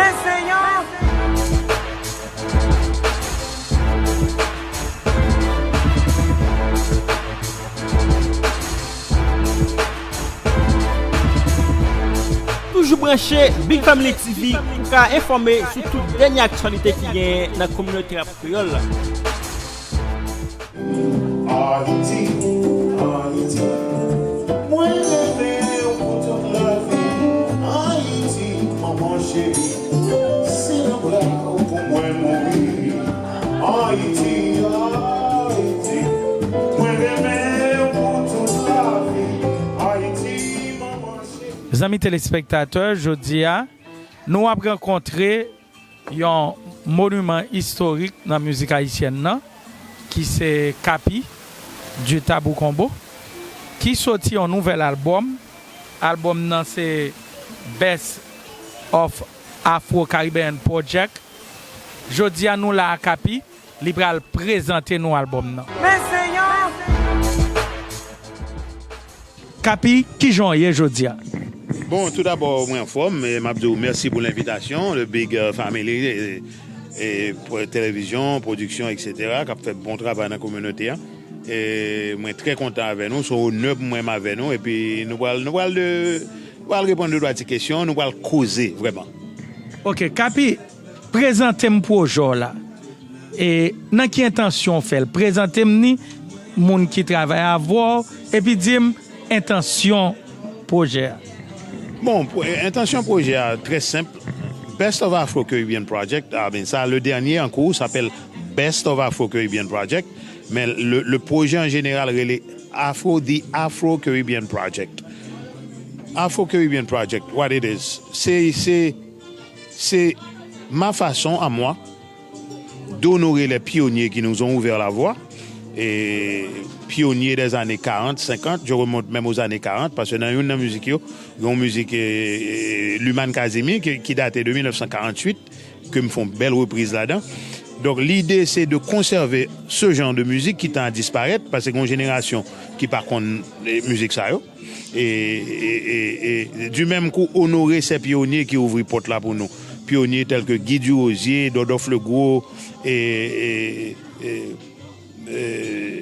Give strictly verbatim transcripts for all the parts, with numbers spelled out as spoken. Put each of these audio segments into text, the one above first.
Enseyan! Toujou branche Big Family T V pou ka enfòme sou tout dènye aktyalite ki genyen nan kominote rap kreyòl la. Ayiti, Ayiti, mwen renmen w pou tout lavi. Ayiti, manman cheri, se nan bra w pou mwen mouri. Ayiti, Ayiti, mwen renmen w pou tout lavi. Ayiti, manman cheri. Zanmi telespektatè, jodi a, nou ap rankontre yon moniman istorik nan mizik ayisyèn nan, ki se Kapi, du Tabou Combo, ki soti yon nouvèl albòm. Albòm nan se Best of Afro Caribbean Project. Jodi a, nou la a Kapi, li pral prezante nou albòm nan. Men se yon Kapi, kijan w ye jodi a? Bon, tou dabò, mwen anfòm, e m ap di w mèsi pou lenvitasyon, le Big, euh, Family, e, e, pou televizyon, pwodiksyon, et cetera, k ap fè bon travay nan kominote a. E mwen trè kontan avè nou, se yon onè pou mwen m avè nou, epi nou pral, nou pral de, nou pral reponn de dwa ti kesyon, nou pral koze, vrèman. Ok, Kapi, prezante m pwojè w la. E nan ki entansyon w fè l? Prezante m ni, moun ki travay avè w, epi di m entansyon pwojè a. Bon, pou, e, entansyon pwojè a trè senp. Best of Afro Caribbean Project, I mean, sa, le dènye an kou, s'appelle Best of Afro Caribbean Project, men le, le pwojè an jeneral rele Afro, The Afro Caribbean Project. Afro Caribbean Project, what it is? Se, se, se ma façon à moi d'honorer les pionniers qui nous ont ouvert la voie. Et pionniers des années quarante, cinquante, je remonte même aux années quarante, paske nan youn nan mizik yo, yon mizik, eh, eh, Luman Kazimi, ki, ki date de mil nèf san karanntuit, ke m fè yon bèl repriz ladan. Donk, lide se de konsève se jan de mizik ki tan a disparèt, paske gen yon jenerasyon ki pa konn, eh, mizik sa yo. E, e, e, e, du menm kou, onore se pyonye ki ouvri pòt la pou nou. Pyonye tèl ke Guy Durosier, Dòdòf Legwo, e, e, e, e,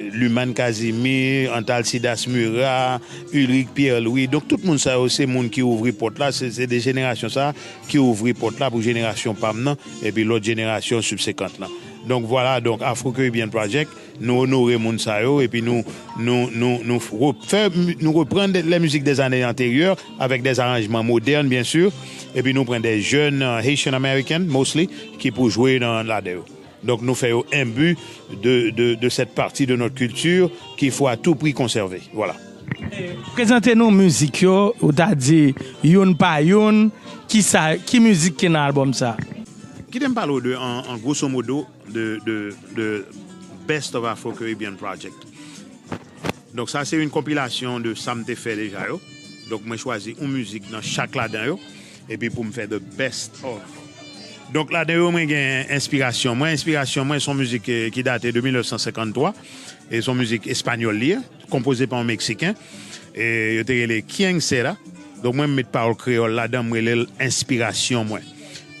Luman Kazimi, Antalcidas Murat, Ulric Pierre-Louis. Donk, tout moun sa yo, se moun ki ouvri pòt la, se, se de jenerasyon sa ki ouvri pòt la pou jenerasyon pa m nan, epi lòt jenerasyon sibsekant lan. Donk, vwala, donk, Afro Caribbean Project, nou onore moun sa yo, epi nou, nou, nou, nou refè, nou reprann de, les musiques des années antérieures, avec des arrangements modernes, bien sûr, epi nou pran des jeunes, euh, Haitian American, mostly, ki pou jwe nan, ladan yo. Donk, nou fè yo enbi de, de, de cette partie de notre culture qu'il faut à tout prix conserver. Voilà. Prezante nou mizik yo, ou ta di youn pa youn, ki sa, ki mizik ki nan albòm sa? Kite m pale w de, an, an grosso modo, de, de, de Best of Afro Caribbean Project. Donk, sa se yon konpilasyon de sa m te fè deja yo. Donk, mwen chwazi yon mizik nan chak ladan yo, epi pou m fè the best of. Donk, ladan yo, mwen gen enspirasyon mwen. Enspirasyon mwen, se yon mizik, eh, ki date de mil nèf san senkanntwa, e se yon mizik espanyòl li ye, konpoze pa yon Meksiken, e yo te rele Quién Será. Donk, mwen, m met pawòl kreyòl ladan, m rele l Enspirasyon mwen.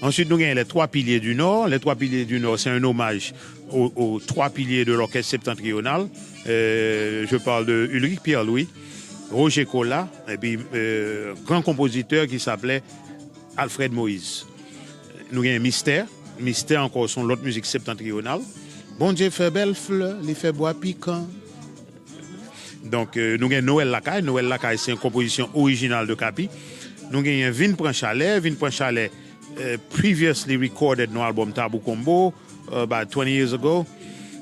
Ensuite, nou gen Les Trois Piliers du Nord. Les Trois Piliers du Nord, c'est un hommage aux, aux trois piliers de l'orchestre septentrional. Euh, je parle de Ulric Pierre-Louis, Roger Colas, epi, euh, gran konpozitè ki s'appelait Alfred Moïse. Nou gen Mistè. Mistè ankò, se yon lòt mizik septantriyonal. Bondye fè bèl flè, li fè bwa pikan. Donk, euh, nou gen Nwèl Lakay. Nwèl Lakay, se yon konpozisyon orijinal de Kapi. Nou genyen Vin Pran Chalè. Vin Pran Chalè, euh, previously recorded nan albòm Tabou Combo, euh, about twenty years ago.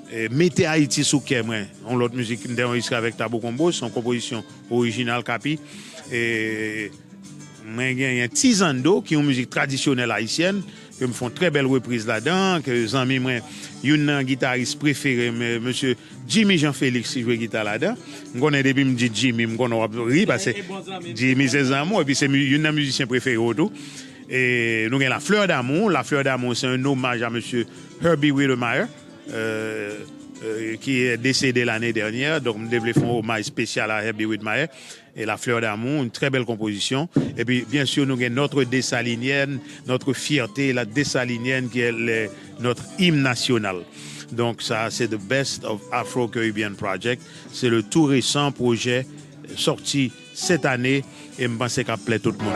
E Mete Ayiti Sou Kè Mwen, yon lòt mizik m te anrejistre avèk Tabou Combo, se yon konpozisyon orijinal Kapi. E mwen genyen Tizando, ki yon mizik tradisyonèl ayisyèn, ke m fè yon trè bèl repriz ladan, ke zanmi mwen, youn nan gitaris prefere m, mesye Jimmy Jean Félix, ki jwe gita ladan. M konnen depi m di Jimmy, m konnen w ap ri, paske Jimmy se zanmi w, epi se mi-, youn nan mizisyen prefere w tou. E nou gen La Fleur d'amour. La Fleur d'amour, c'est un hommage à monsieur Herbie Wittemeyer, euh, euh, qui est décédé l'année dernière. Donk, m te vle fè yon omaj espesyal a Herbie Wittemeyer. et La Fleur d'amour, une très belle composition. Et puis, bien sûr, nous avons Notre Dessalinienne, Notre fierté, la Dessalinienne, qui est le- notre hymne national. Donc, ça, c'est The Best of Afro-Caribbean Project. C'est le tout récent projet sorti cette année et je pense qu'il plaît tout le monde.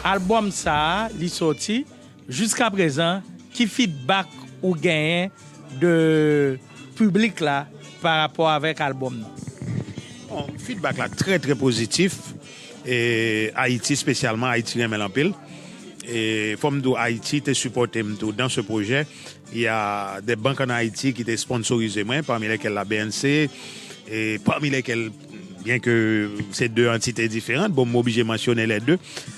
Albòm sa a, li soti, jiskaprezan, ki feedback ou genyen de piblik la pa rapò avèk albòm nan? Bon, feedback la très très positif. Et Haïti spécialement, Haïti renmen l anpil. Et fò m di w, Haïti te supporté m tou dans ce projet. Il y a des banques en Haïti qui te sponsorisé moi, parmi lesquelles la B N C, et parmi lesquelles, bien que c'est deux entités différentes, bon, m oblije mansyone les deux.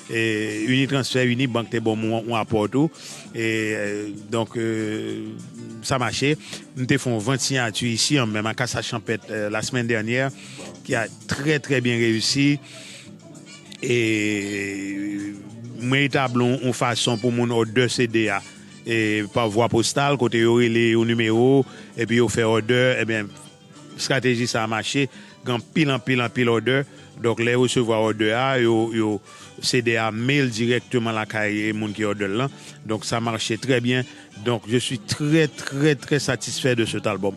Et Unitransfer, Unibank te ban m yon apò tou. Et euh, donc, euh, ça marché. M te fè yon vant siyati isi an menm a Kasa Chanpèt euh, la semaine dernière, qui a très très bien réussi. Et mwen etabli yon fason pou moun order C D a et par voie postale, kote yo rele yon nimewo epi yo fè order, ebyen strateji sa a mache. Gen anpil anpil anpil order. Donk lè yo resevwa order a, yo yo C D a mail directement lakay moun ki order l lan. Donk sa mache très bien. Donc je suis très très très satisfait de cet album.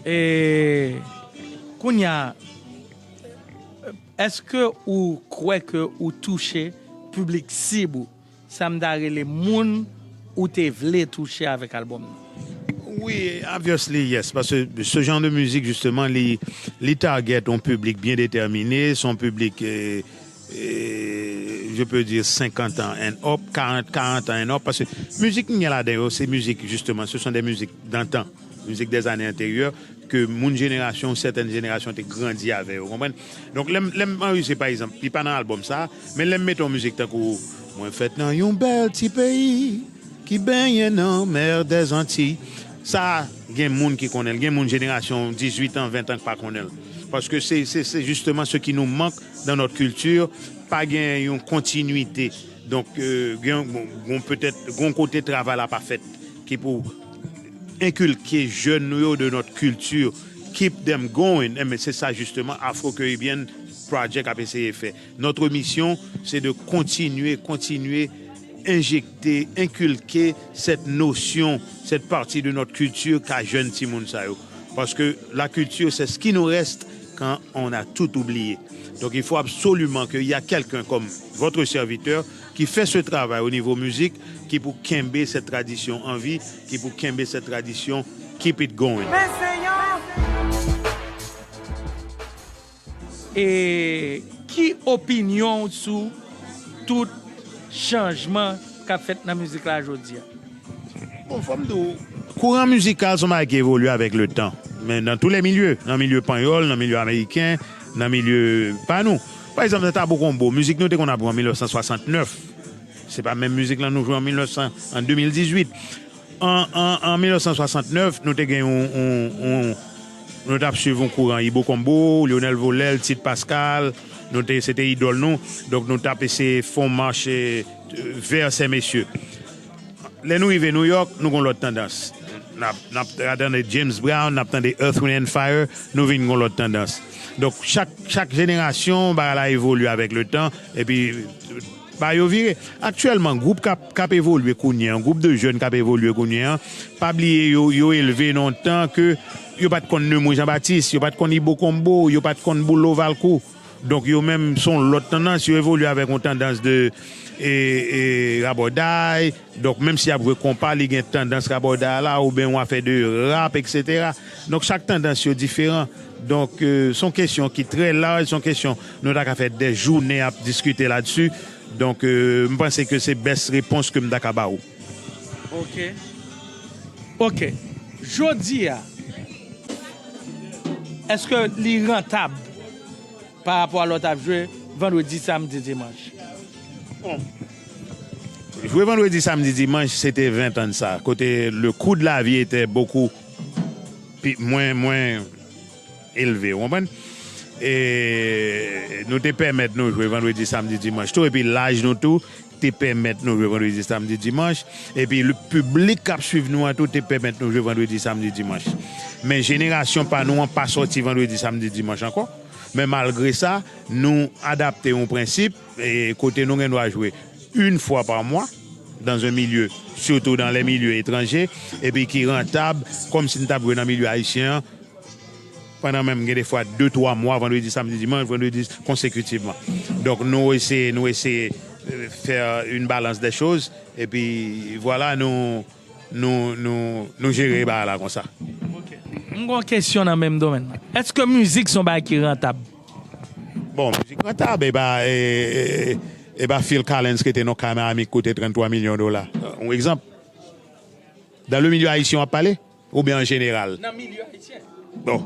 E kounye a, èske ou kwè ke ou touche piblik sib ou, sa m ta rele moun ou te vle touche avèk albòm nan? Oui, obviously, yes. Parce que ce genre de musique, justement, li, li target un public bien déterminé, son public, euh, euh, je peux dire cinquante ans and up, quarante, quarante ans and up, parce que musique, il y a là, c'est musique, justement, ce sont des musiques d'antan, musique des années antérieures, ke moun jenerasyon, sètèn jenerasyon te grandi avè yo, konprann? Donk lè m lè m anrejistre pa egzanp, li pa nan albòm sa, men lè m mete yon mizik tankou mwen fèt nan yon bèl ti peyi ki benyen nan mè dèzantiy, sa gen moun ki konnen l, gen moun jenerasyon dizuit an, ven an ki pa konnen l. Paske se se se justement ce qui nous manque dans notre culture, pa gen yon kontinwite. Donk gen yon petèt gen yon kote travay la pa fèt ki pou enkilke jèn nou yo de notre culture, keep them going. Enben se sa justement Afro Caribbean Project ap eseye fè. Notre mission, c'est de continuer, continuer, injecter, inculquer cette notion, cette partie de notre culture ka jèn timoun sa yo. Parce que la culture, c'est ce qui nous reste quand on a tout oublié. Donc il faut absolument qu'il y a quelqu'un comme votre serviteur ki fè se travay o nivo mizik, ki pou kenbe sèt tradisyon an vi, ki pou kenbe sèt tradisyon, keep it going. E ki opinyon w sou tout chanjman k ap fèt nan mizik la jodi a? Bon, fò m di w, kouran mizikal se yon bagay ki evolye avèk le tan. Men nan tou lè milye, nan milye panyòl, nan milye ameriken, nan milye pa nou. Pa egzanp, nan Tabou Konbo, mizik nou te konn ap jwe an mil nèf san swasantnèf, se pa menm mizik lan nou jwe an mil nèf san, an de mil dizuit. An, an, an mil nèf san swasantnèf, nou te gen yon, yon, yon nou t ap swiv yon kouran Ibo Combo, Lionel Volel, Tite Pascal, nou te, se te idòl nou. Donk nou t ap eseye fè yon mach vè sè mesye. Lè nou rive Nouyòk, nou gon lòt tandans. N ap, n ap tande James Brown, n ap tande Earth, Wind and Fire, nou vin gon lòt tandans. Donk chak, chak jenerasyon, bagay la evolye avèk le tan, epi ba yo vire. Aktyèlman, gwoup k ap k ap evolye kounye an, gwoup de jèn k ap evolye kounye an, pa bliye yo yo elve nan yon tan ke yo pa t konn Nemours Jean Baptiste, yo pa t konn Ibo Combo, yo pa t konn Boulo Valcourt. Donk yo menm se yon lòt tandans, yo evolye avèk yon tandans de e, e, rabòday. Donk menm si y ap jwe konpa, li gen tandans rabòday la oubyen yon afè de rap, etsetera. Donk chak tandans yo diferan. Donk se yon kesyon ki trè laj, se yon kesyon nou ta ka fè dè jounen ap diskite la dsi. Donk m panse ke se best repons ke m ta ka ba ou. Ok. Ok. Jodi a, èske li rantab pa rapò a lè w t ap jwe vandredi, samdi, dimanch? Jwe vandredi, samdi, dimanch, se te ven tan de sa. Kote le coût de la vie était beaucoup pi, mwen, mwen elve, ou konprann? E nou te pèmèt nou jwe vandredi, samdi, dimanch tou, epi laj nou tou te pèmèt nou jwe vandredi, samdi, dimanch, epi le piblik k ap swiv nou an tou te pèmèt nou jwe vandredi, samdi, dimanch. Men jenerasyon pa nou an pa sòti vandredi, samdi, dimanch ankò. Men malgre sa, nou adapte yon prensip e kote nou gen dwa jwe une fois par mois dans un milieu, surtout dans les milieux étrangers, epi ki rantab, kòm si n t ap jwe nan milye ayisyen an, pandan menm gen de fwa de, twa mwa, vandredi, samdi, dimanch, vandredi konsekitivman. Donk, nou eseye, nou eseye euh, faire une balance des choses, epi vwala, nou, nou, nou, nou jere bagay la konsa. M gen yon kesyon nan menm domèn nan. Èske mizik se yon bagay ki rantab? Bon, mizik rantab, e pa, e, e, e pa Phil Collins ki te nan kay Miami ki koute trannntwa milyon dola. Yon egzanp. Dan le milye ayisyen w ap pale? Oubyen an jeneral? Nan milye ayisyen. Bon.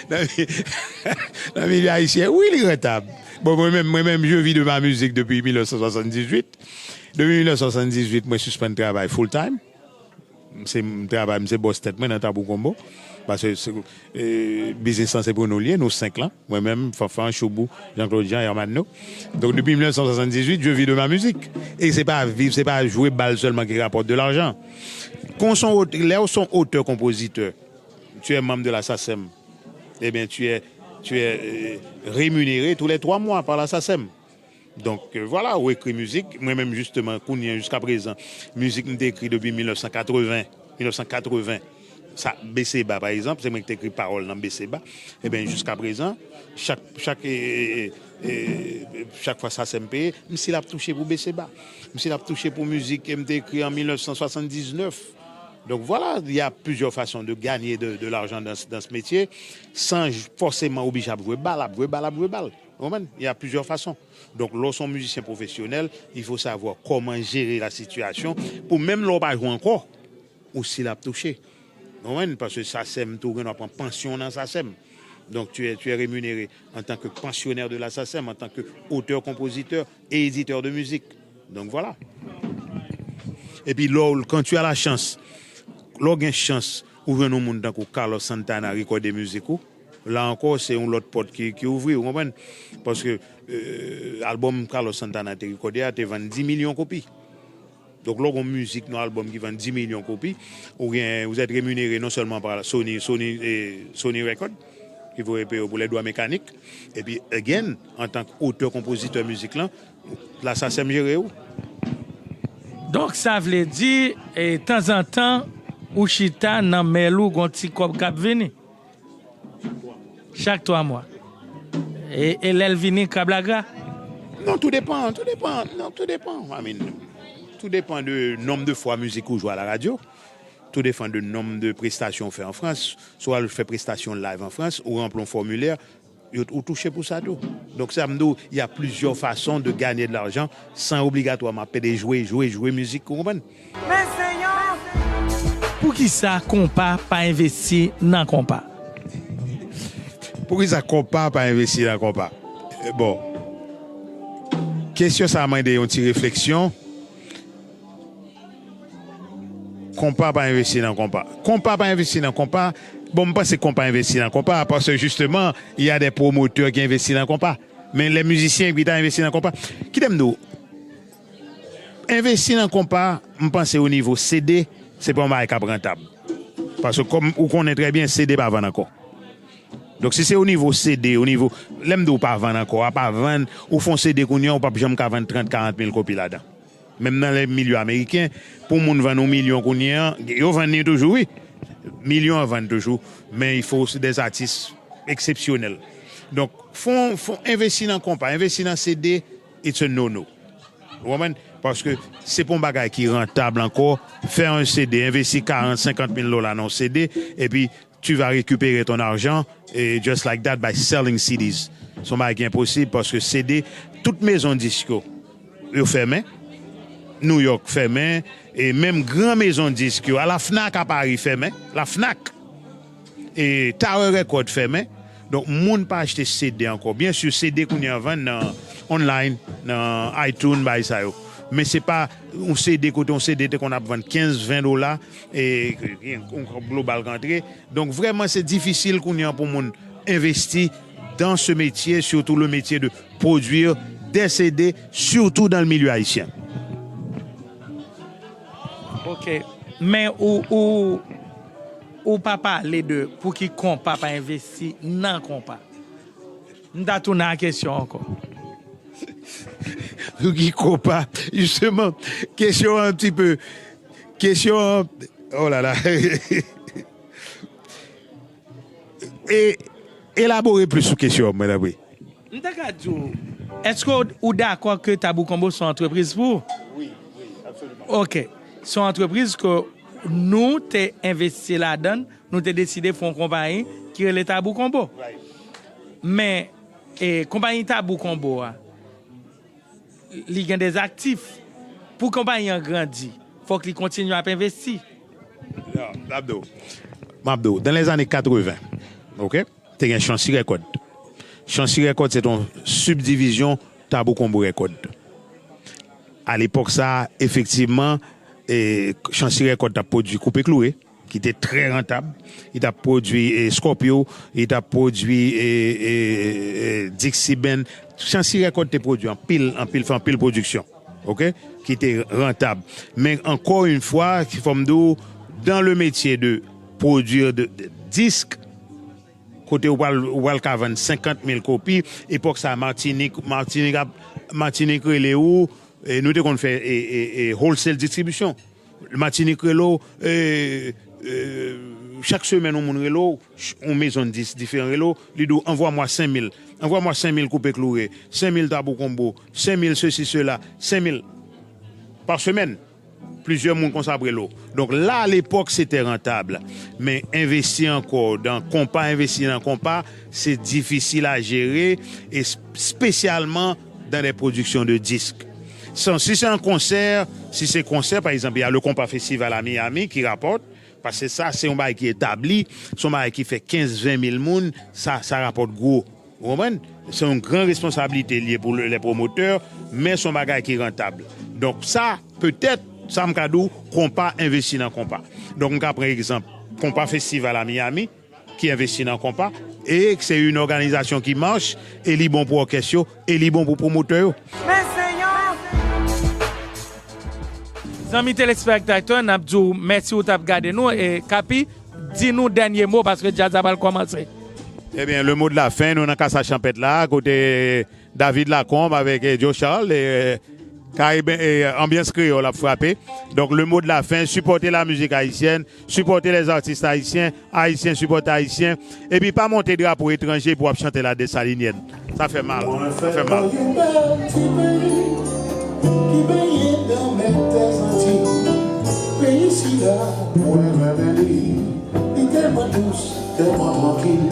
Nan mi- nan milye ayisyen, wi, li rantab. Bon, mwen menm, mwen menm, je vis de ma musique depuis mil nèf san swasanndizwit. Depi mil nèf san swasanndizwit, mwen sispann travay full time. Se m travay, m se bòs tèt mwen nan Tanbou Konbo. Paske se, e, biznis lan se pou nou l ye, nou senk lan. Mwen menm, Fanfan, Choubou, Jean-Claude Jean, Hermano. Donk depi mil nèf san swasanndizwit, je vis de ma musique. E se pa viv, se pa jwe bal sèlman ki rapòte de lajan. Kon son, lè w son otè konpozitè, tu es membre de la SACEM, eh bien, tu es, tu es euh, rémunéré tous les trois mois par la SACEM. Donk, euh, vwala, ou ekri mizik. Mwen menm, jisteman, kounye a, jiska prezan, mizik m te ekri depi mil nèf san katreven, mil nèf san katreven, sa, Beseba, pa egzanp, se mwen ki te ekri pawòl nan Beseba. Eben, jiska prezan, chak, chak, e, e, e, e, chak fwa SACEM peye, m si l ap touche pou Beseba. M si l ap touche pou mizik ke m te ekri an mil nèf san swasanndizneuf. Donk, vwala, il y a plusieurs façons de gagner de, de l'argent dans, dans ce métier, sans forcément oblije ap jwe bal, ap jwe bal, ap jwe bal. Ou konprann? Il y a plusieurs façons. Donk, lè w se yon mizisyen pwofesyonèl, il faut savoir comment gérer la situation pou menm lè w pa jwe ankò, ou still ap touche. Ou konprann? Paske SACEM tou, ou gen dwa pran pansyon nan SACEM. Donc, tu es, tu es rémunéré en tant que pensionnaire de la SACEM, en tant que auteur, compositeur et éditeur de musique. Donc, voilà. Epi lè w, quand tu as la chance, lè w gen chans, ou jwenn yon moun tankou Carlos Santana rekòde mizik ou, la ankò, se yon lòt pòt ki, ki ouvri, ou konprann? Paske euh, albòm Carlos Santana te rekòde a te vann dis milyon kopi. Donk, lè w gen yon mizik nan albòm ki vann dis milyon kopi, ou gen, vous êtes rémunéré non seulement par Sony, Sony, eh, Sony Record, ki voye peye w pou les droits mécaniques, epi, again, antanke otè, konpozitè mizik lan, la SACEM jere w. Donk, sa vle di, e, tanzantan, ou chita nan mèl ou, gon ti kòb k ap vini. Chak twa mwa. E, e lè l vini, krab la gra? Non, tou depan, tou depan, non, tou depan. I mean, tou depan de nonb de fwa mizik ou jwe a la radyo. Tou depan de nonb de prestasyon ou fè an Frans. Si w al fè prestasyon live an Frans, ou ranpli yon fòmilè, yo, ou touche pou sa tou. Donk, sa m di w, il y a plusieurs façons de gagner de l'argent sans obligatoirement pede jwe, jwe, jwe mizik, ou konprann? Poukisa konpa pa envesti nan konpa? Poukisa konpa pa envesti nan konpa? Bon, kesyon sa a mande yon ti refleksyon. Konpa pa envesti nan konpa. Konpa pa envesti nan konpa. Bon, m panse konpa envesti nan konpa paske jisteman, il y a des promoteurs ki envesti nan konpa. Men lè mizisyen ki ta envesti nan konpa. Kite m di w, envesti nan konpa, m panse o nivo CD, se pa yon bagay k ap rantab. Paske kòm ou konnen trè byen, CD pa vann ankò. Donk, si se o nivo CD, o nivo, lè m di w pa vann ankò, a pa vann, ou fè yon CD kounye a, ou p ap janm ka vann trant, karant mil kopi ladan. Menm nan lè milye ameriken, pou moun vann yon milyon kounye a, yo vann li toujou, wi. Milyon an vann toujou, men il faut des artistes eksepsyonèl. Donk, fò, fò envesti nan konpa, envesti nan CD, it's a no-no. Ou konprann? Paske se pa yon bagay ki rantab ankò. Fè yon CD, envesti karant, senkant mil dola nan yon CD, epi tu vas récupérer ton argent et just like that by selling C Ds. Se yon bagay ki enposib paske C D, tout mezon disk yo, yo fèmen. New York fèmen, e menm gran mezon disk yo, a la FNAC a Paris fèmen, la FNAC, e Tower Record fèmen. Donk, moun pa achte C D ankò. Byen si, C D kounye a vann nan online, nan iTunes, bagay sa yo. Men se pa yon C D kote yon C D te konn ap vann kenz, ven dola, e yon kòb global k antre. Donk, vrèman, se difisil kounye a pou moun envesti dans ce métier, surtout le métier de produire des C D, surtout dans le milieu haïtien. Ok. Men ou, ou, ou pa pale de pou ki konpa pa envesti nan konpa. M ta tounen a kesyon ankò. Pou ki konpa, justement, kesyon an un petit peu, kesyon an, oh là là. E elabore plis sou kesyon an, mwen, tanpri. M ta ka di w, èske w, ou dakò ke Tabou Konbo se yon antrepriz pou ou? Wi, wi, absoliman. Ok. Se yon antrepriz ke nou te envesti ladan l, nou te deside fè yon konpayi ki rele Tabou Konbo. Men, e, konpayi Tabou Konbo a, li gen de aktif. Pou konpayi an grandi, fòk li kontinye ap envesti. Non, m ap di w. M ap di w, dans les années quatre-vingts, ok, te gen Chancy Record. Chancy Record se te yon sibdivizyon Tabou Konbo Record. Alepòk sa, efektivman, e, Chancy Record t ap pwodui Koupe Kloure, ki te trè rantab. Li t ap pwodui e, Scorpio, li t ap pwodui e, e, e, Dixie Band. Chancy Record te pwodui anpil, anpil, fè anpil pwodiksyon, ok, ki te rantab. Men encore une fois, fò m di w, dans le métier de produire de, de disk, kote ou pral, ou pral ka vann senkant mil kopi, epòk sa Matinik, Matinik ap, Matinik rele ou, e nou te konn fè e, e, e wholesale distribution. Matinik rele w, e, e, chak semèn yon moun rele w, ch- yon mezon dis diferan rele w, li di w, envoie moi cinq mille, envoie moi cinq mille Koupe Kloure, cinq mille Tabou Konbo, cinq mille ceci, cela, cinq mille par semaine. Plizyè moun konsa ap rele w. Donk la, alepòk, se te rantab. Men envesti ankò dan konpa, envesti nan konpa, se difisil a jere, e espesyalman dans des productions de disques. San, si se an konsè, si se konsè, pa egzanp, y a le Compas Festival à Miami ki rapòt, paske sa, se yon bagay ki etabli, se yon bagay ki fè kenz, ven mil moun, sa, sa rapòt gwo. Ou konprann? Se yon gran responsablite l ye pou le- les promoteurs, men se yon bagay ki rantab. Donk sa, petèt, sa m ka di w, konpa envesti nan konpa. Donk m ka pran egzanp, konpa festival a Miami, ki envesti nan konpa, e se yon òganizasyon ki mach, e li bon pou òkès yo, e li bon pou pwomotè yo. Men se yon Zanmi telespektatè, n ap di w mèsi ou t ap gade nou. E Kapi, di nou dènye mo paske djaz la pral kòmanse. Ebyen, le mot de la fin, nou nan Kasa Chanpèt la, kote David Lacombe avèk eh, Joe Charles, eh, Kariben, eh, anbyans kreyòl ap frape. Donk, le mot de la fin, sipòte la mizik ayisyèn, sipòte les artistes haïtiens, Ayisyen sipòte Ayisyen, epi pa monte drapo etranje pou w ap chante la Dessalinienne. Sa fè mal. Sa fè mal. Yon bèl ti peyi ki benyen nan mè tè Zanti. Peyi sila, mwen renmen li. Li tèlman dous, tèlman trankil.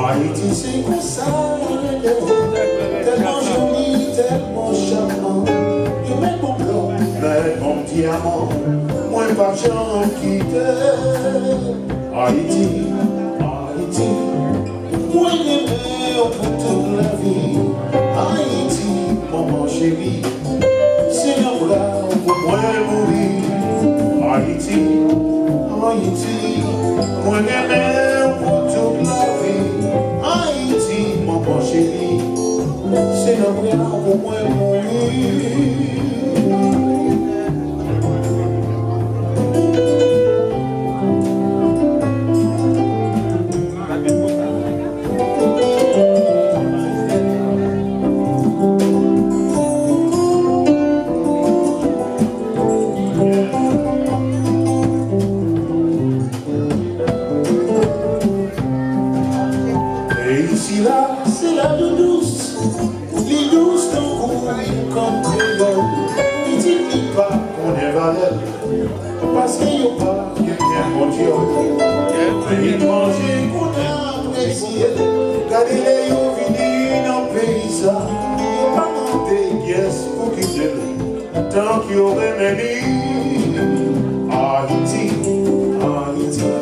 Ayiti se konsa l rete. Tèlman joli, tèlman chaman. Li mèt bon blo, mèt bon dyaman. Mwen p ap janm kite. Ayiti, Ayiti, mwen renmen w pou tout lavi. Ayiti, manman cheri, se nan bra w pou mwen mouri. Ayiti, Ayiti, mwen renmen w pou tout lavi. Ayiti, manman cheri, se nan bra w pou mwen mouri. Peyi sila, se ladoudous. Li dous tankou yon kann kreyòl. Pitit li pa konnen valè l. Paske yo pa genyen mondyòl. Li manje konnen apresye. Gade lè yo vini nan peyi sa. Yo pa mande kyès pou kite l. Tank yo renmen li. Ayiti, Ayiti,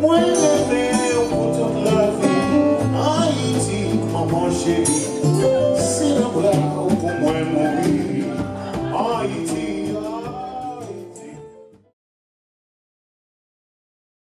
mwen renmen w pou tout lavi. Ayiti, manman cheri, se nan bra w pou mwen.